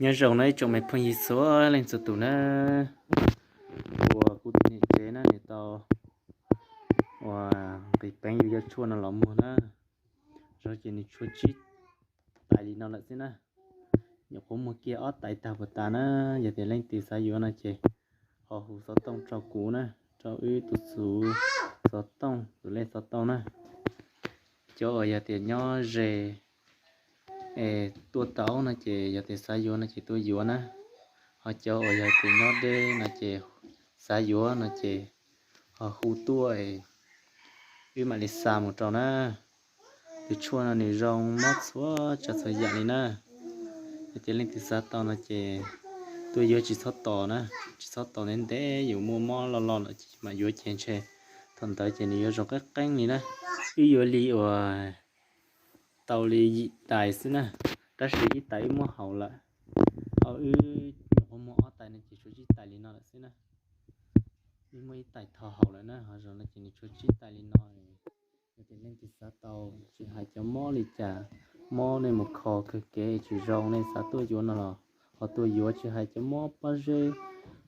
Nyob zoo na ib tsoom me phooj ywg txhua leej txhua tus na, uas kuv tus niam tsev na nws tau uas nqis peev yus cov tshuaj no los muag na, zoo ces nws tshuav tsib tais li no lawm xwb na. Nyuam qhuav muag kiag ob tais tag puas tas na. Yog tias leej twg xav yuav no ces ho hu xov tooj rau kuv na, rau wb tus xov tooj, tus lej xov tooj na. Cov uas yog tias nyob ze es tuaj tau no ces yog tias xav yuav no ces tuaj yuav na. Ho cov uas yog tias nyob deb no ces xav yuav no ces ho hu tuaj, wb mam li xa mus rau na. Tus tshuaj no nws zoo mob txhua tsav txhua yam li na. Yog tias leej twg xav tau no ces tuaj yuav, tsis txhob tos na, tsis txhob tos ntev ntev, yus muaj mob loj loj lawm ces mam yuav ces ntshe thaum ntawd ces nws yuav zoo qeeb qeeb li na. Wb yuav li uas tau li yim tais xwb na, tab sis ib tais wb muab haus lawm. Ho wb nyuam qhuav muag ob tais no ces tshuav tsib tais li no lawm xwb na. Wb muab ib tais tho haus lawm na, ho zoo no ces nws tshuav tsib tais li no. Yog tias leej twg xav tau, tsis hais cov mob li cas, mob nej mus kho kawg kev tsis zoo, nej xav tuaj yuav no los ho tuaj yuav, tsis hais cov mob pob zeb,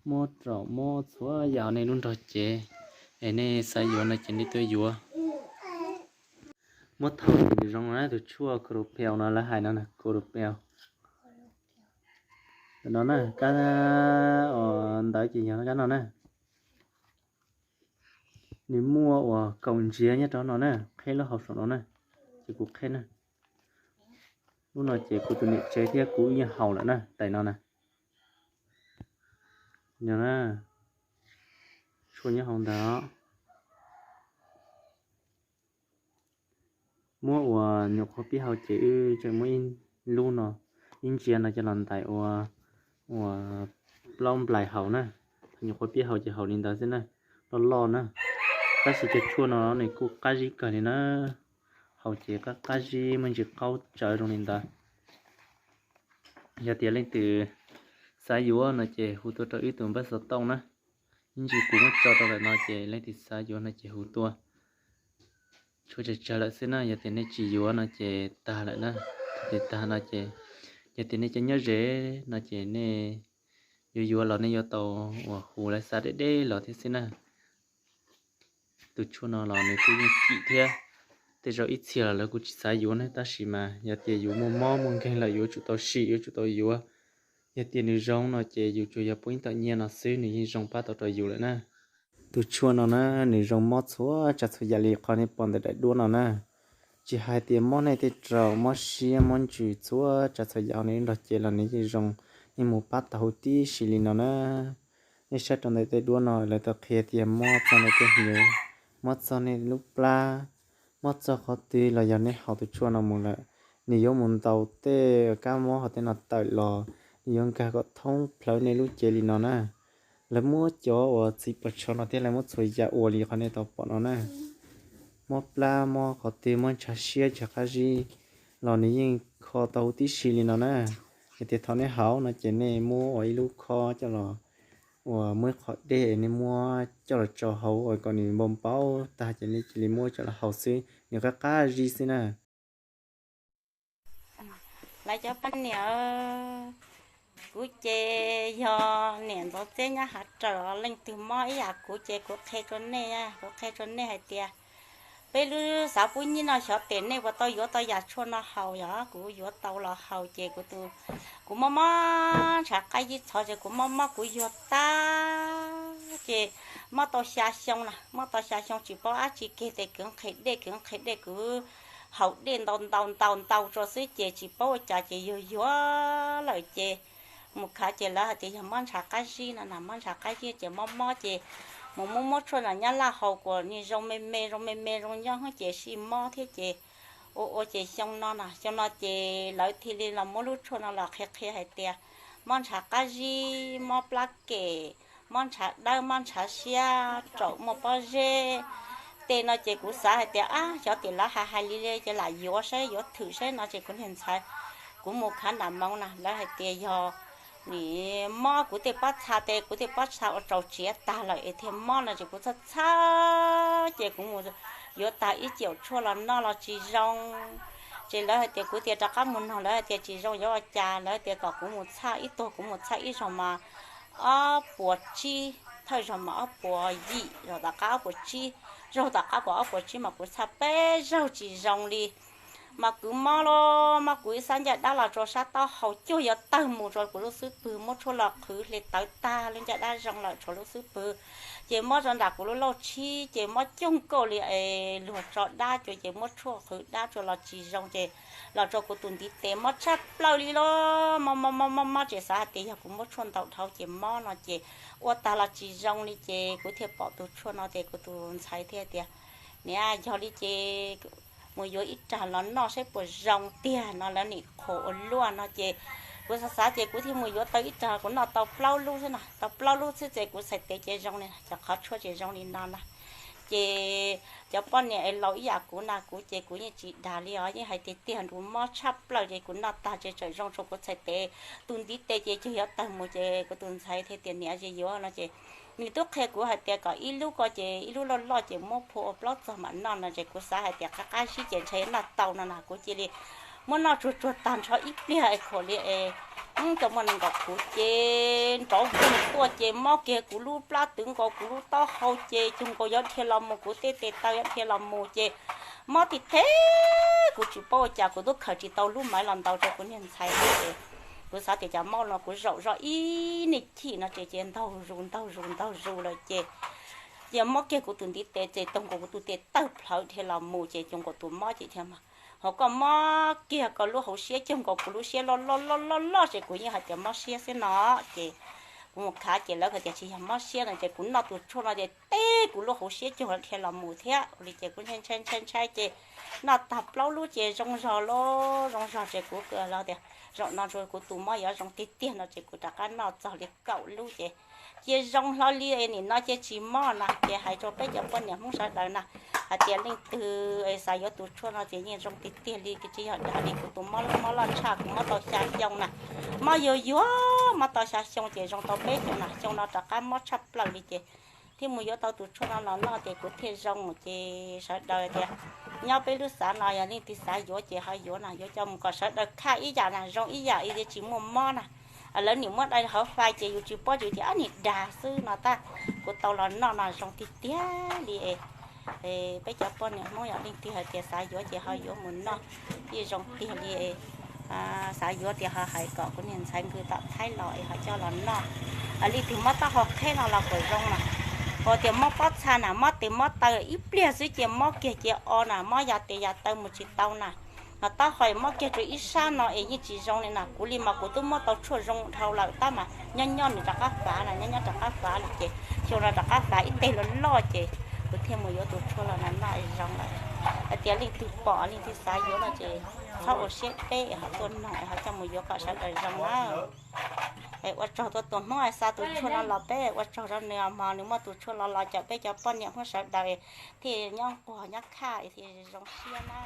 mob raum, mob txhua yam nej lub nrog cev es nej xav yuav no ces nej tuaj yuav. Muab thaum ces nws zoo na, tus tshuaj Copropel no lawv hais no na, Copropel. No na, kab ntawd ces yog kab no na. Nws muaj uas kaum ntsiav nyob rau no na, qheb lub hauv saum no na, ces kuv qheb na. Lub no ces kuv tus niam tsev thiab kuv wb yeej haus lawm na, tais no na. No na, tshuaj nyob hauv ntawd. Muab uas nyuam qhuav pib haus ces wb tseem muab ib lub no, ib ntsiav no coj los ntais ua, ua plaub nplais haus na. Nyuam qhuav pib haus ces haus li ntawd xwb na, loj loj na. Tab sis cov tshuaj no nws kuj qab zib kawg li na, haus ces qab qab zib muaj ntsis qaub tsawv zoo li ntawd. Yog tias leej twg xav yuav no ces hu tuaj rau wb tus npawb xov tooj na. Ib ntsis kuv muab tso rau ntawm no ces leej twg xav yuav no ces hu tuaj. Tshuaj tsawg tsawg lawm xwb na, yog tias nej tsis yuav no ces tag lawm na. Tsis tag no ces, yog tias nej cov nyob ze no ces nej yuav yuav los nej yuav tau uas hu lawv xa deb deb los thiab xwb na. Tus tshuaj no los nws kuj yeej kim thiab, tej zaum ib txhia los lawv kuj tsis xav yuav ne, tab sis mas yog tias yus muaj mob muaj nkeeg lawm yuav tsum tau sim, yuav tsum tau yuav. Yog tias nws zoo no ces yus tsuas yog poob ib tom nyiaj no xwb nws yeej zoo pab tau rau yus lawm na. Tus tshuaj no na, nws zoo mob txhua tsav txhua yam li qhov nej pom ntawm daim duab no na. Tsis hais tias mob nej tej raum, mob siab, mob ntsws, txhua tsav txhua yam nej nrog cev los nws yeej zoo, yeej mus pab tau huv tib si li no na. Nej saib rau ntawm tej duab no lawv tau qhia tias mob txog nej tej hnyuv, mob txog nej lub plab, mob txog qhov twg los yog nej haus tus tshuaj no mus lawm, nws yuav mus ntaus tej kab mob hauv tej no tawm los, nws yuav nkag kom thoob plhawv nej lub cev li no na. Lawv muab cov uas txiv pos tsho no thiab lawv muab txhua yam ua li qhov nej tau pom no na. Mob plab, mob qhov twg, mob ntshav siab, ntshav qab zib los nws yeej kho tau huv tib si li no na. Yog tias thaum nej haus no ces nej muab ua ib lub khob coj los, uas muab ib qho dej nej muab coj los tso hauv kom nws npau npau tag ces nej cia li muab coj los haus xwb, nws qab qab zib xwb na. Lawv cov poj niam, kuv ces yog niam ntxov txeb nyob hav raws, leej twg mob ib yam kuv ces kuv qhia rau nej, kuv qhia rau nej hais tias peb lub xav pub nyib no xyov tes nej puas tau yuav tau yam tshuaj no haus, yog kuv yuav tau los haus ces kuv, kuv mob mob ntshav qab zib txhov ces kuv mob mob kuv yuag tag ces mob tau xya xyoo na, mob tau xya xyoo tsis paub dab tsi kiag ces kwv nqhis dej, kwv nqhis dej, kwv haus dej ntau ntau ntau ntau tso xwb ces tsis paub ua cas ces yuag yuag lawm ces mus khav ces lawv hais tias yog mob ntshav qab zib no na, mob ntshav qab zib ces mob mob ces mus muab muab tshuaj no nyab laj haus kuas nws zoo me me zoo me me zoo nyob ces sij mob thiab ces ua ua ces xyoo no na, xyoo no ces lawv thiaj li los muab lub tshuaj no los qhia qhia hais tias mob ntshav qab zib, mob plab kem, mob ntshav dawb, mob ntshav siab, raum muaj pob zeb tej no ces kuv xav hais tias ab xyov tim lawv hais hais li li ces lam yuav saib, yuav thwm saib no ces kuv niag ntxhais, kuv mus khav nram moov na lawv hais tias yog nws mob kuv tej pob txha, tes kuv tej pob txha ua rau tsiav tag lawm es thiaj mob no ces kuv txhawj txhawj ces kuv mus yuav tag ib caum tshuaj los noj los tsis zoo. Ces lawv hais tias, kuv tias rov qab mus nug lawv hais tias tsis zoo yuav ua cas, lawv tias kom kuv mus txhaj ib tuag, kuv mus txhaj ib zaug mas ob puas tsib, thawj zaug mas ob puas yim, zaug tom qab ob puas tsib, zaug tom qab puas ob puas tsib mas kuv txhaj peb zaug tsis zoo li. Mas kuv mob los mas kuv ib xab ncaj dab los rau sab taub hau cuag yuav tawg mus rau kuv lub xub pwg, muab tshuaj los qhwv hle tawv tag, lub ncaj dab zoo lawm tshuav lub xub pwg. Ces mob rau nram kuv lub lauj tshib ces mob coob kawg li es luag tso dab cuag ces muab tshuaj qhwv dab rau los tsis zoo ces los rau kuv tus ntiv tes mob tshaj plaws li los mob mob mob mob mob ces xav hais tias yog kuv muab tshuaj ntau dhau ces mob no ces ua tag los tsis zoo li ces kuv thiaj pom tus tshuaj no ces kuv tus ntxhais thiaj tias, niam, yog li ces mus yuav ib rag los noj saib puas zoo tiag no, lawv nim qhuas ua luaj no ces kuv xav xav ces kuv thiaj mus yuav tau ib rag, kuv noj tau plaub lub xwb no, tau plaub lub xwb ces kuv txhais tes ces zoo li, cov qhov tshuaj ces zoo li no na. Ces cov poj niam es laus ib yam kuv na, kuv ces kuv yeej tsis dag li os, yeej hais tiag tiag nrus mob tshaj plaws ces kuv noj tag ces tseem zoo rau kuv txhais tes, tus ntiv tes ces cuag yuav tawg mus ces kuv tus ntxhais thiaj tias, niam, yuav no ces nws twb qhia kuv hais tias kom ib lub ko ces ib lub loj loj ces muab phua ua plaub txog mam noj no ces kuv xav hais tias qab qab zib ces ntshe noj tau no na, kuv cia li muab noj tsuag tsuag tag nrho ib pliag es khuam li es cov muaj nees nkaum kuv ces nrov vwg tuaj ces mob kiag kuv lub plab twv nkaus kuv lub taub hau ces cuag nkaus yuav dhia los mus, kuv tej tes taw yuav dhia los mus ces mob tiag tiag, kuv tsis paub ua cas, kuv twb khaws tsis tau lub maiv los ntaus rau kuv niag ntxhais ces kuv xav tias cas mob no kuv zaum zog ib niag chim no ces ces ntaug zus ntaug zus ntaug zus lawm ces ces mob kiag kuv tus ntiv tes ces cuag nkaus kuv tus tes tawg plhawv dhia los mus ces cuag nkaus tus mob ces thiaj, ho koj mob kiag koj lub hauv siab cuag nkaus kuv lub siab loj loj loj loj loj ces kuv yeej hais tias mob siab xwb no ces kuv mus khav ces lawv hais tias tsis yog mob siab no ces kuv noj tus tshuaj no ces teb kuv lub hauv siab cuag dhia los mus thiab li ces kuv ntshai ntshai ntshai ntshai ces noj tag plaub lub ces zoo zog los zoo zog ces kuv los tias zaum no ntshe kuv tus mob yuav zoo tiag tiag no ces kuv rov qab noj txog li kaum lub ces cia zoo hlo li nim no ces tsis mob na. Ces hais rau peb cov poj niam Hmoob sawv daws na, hais tias leej twg xav yuav tus tshuaj no ces yeej zoo tiag tiag li, tsis yog dag li. Kuv tus mob mob loj tshaj, kuv mob tau xya xyoo na, mob yuag yuag mob tau xya xyoo ces zoo tau peb xyoo na, xyoo no rov qab mob tshaj plaws li ces thiaj mus yuav tau tus tshuaj no los noj ces kuv thiaj zoo. Ces sawv daws tias nyob peb lub xav no yog leej twg xav yuav ces ho yuav na, yuav coj mus kom sawv daws khaj ib yam na, zoo ib yam li tsis muaj mob na. Lawv nim muab dai hauv fais ces yus tsis paub ces tias ab nim dag xwb no tab, kuv tau los noj no zoo tiag tiag li. Peb cov poj niam Hmoob yog leej twg hais tias xav yuav ces ho yuav mus noj, yeej zoo tiag li. Xav yuav tias ho hais kom kuv niag ntxhais nkwg tom Thaib los es ho coj los noj. Leej twg mob taub hau qheb no los kuj zoo na, ho tias mob pob txha na, mob tes mob taw ib pliag xwb ces mob kiag ces o na, mob ya tes ya taw mus tsis tau na. Ho taub hau mob kiag rau ib sab no es yeej tsis zoo li na. Kuv li mas kuv twb muab tau tshuaj zoo dhau lawm tab mas nyob nyob nws rov qab fav na, nyob nyob rov qab fav li ces xyoo no rov qab fav ib teg loj loj ces kuv thiaj mus yuav tus tshuaj los no noj es zoo lawm. Hais tias leej twg pom leej twg xav yuav no ces txhob ua siab deb es ho tuaj noog es ho coj mus yuav kom sawv daws zoo na. Es ua tsaug tuaj tus Hmoob xa tus tshuaj no los peb ua tsaug rau nws hmo nws muaj tus tshuaj los los cawm peb cov poj niam Hmoob sawv daws thiaj nyob nquag nyob khaj thiaj zoo siab na.